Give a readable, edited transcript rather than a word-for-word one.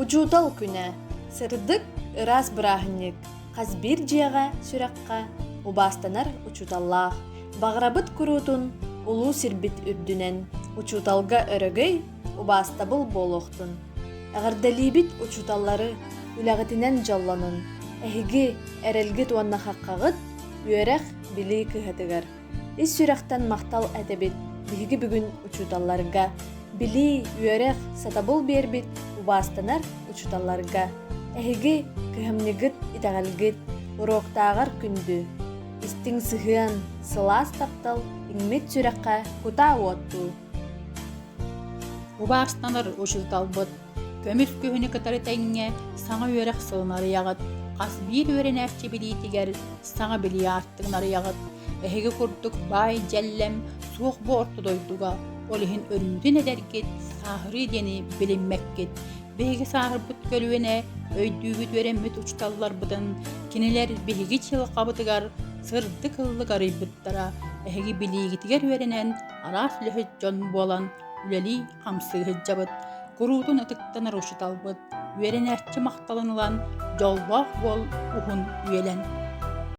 Учуутал күнэ сырдык, ыраас бырааһынньык, хас биир дьиэҕэ, сүрэххэ убаастанар учууталлаах. Баҕарабыт куруутун улуу сирбит үрдүнэн учууталга өрөгөй, убаастабыл буолуохтун. Эҕэрдэлиибит учууталлары, үлэҕитинэн дьоллонун, эһиги эрэлгит уонна хаххаҕыт үөрэх, билии кыһатыгар. Ис сүрэхтэн махтал этэбит биһиги бүгүн учууталларга, билии, үөрэх, сатабыл биэрбит убаастанар учууталларга. Эһиги кыһамньыгыт, итэҕэлгит, уруоктааҕар күндү. Истиҥ сыһыан, сылаас таптал иҥмит сүрэххэ кутаа уоттуу. Убаастанар учууталбыт Көмүс күһүнү кытары тэҥҥэ саҥа үөрэх сылын арыйаҕыт, хас биир үөрэнээччи билиитигэр саҥа билии аартыгын арыйаҕыт. Эһиги курдук баай дьэллэм суох бу орто дойдуга, ол иһин өрүүтүн эдэргит, сааһырыы диэни билиммэккит. Биһиги сааһырбыт көлүөнэ өйдүүбүт үөрэммит учууталларбытын, кинилэр биһиги дьылҕабытыгар сырдык ыллык арыйбыттара. Эһиги билиигитигэр үөрэнэн, араас үлэһит дьон буолан үлэлии-хамсыы сылдьабыт, куруутун ытыктанар учууталбыт, үөрэнээччи махталын ылан, дьоллоох буол уһун үйэлэн.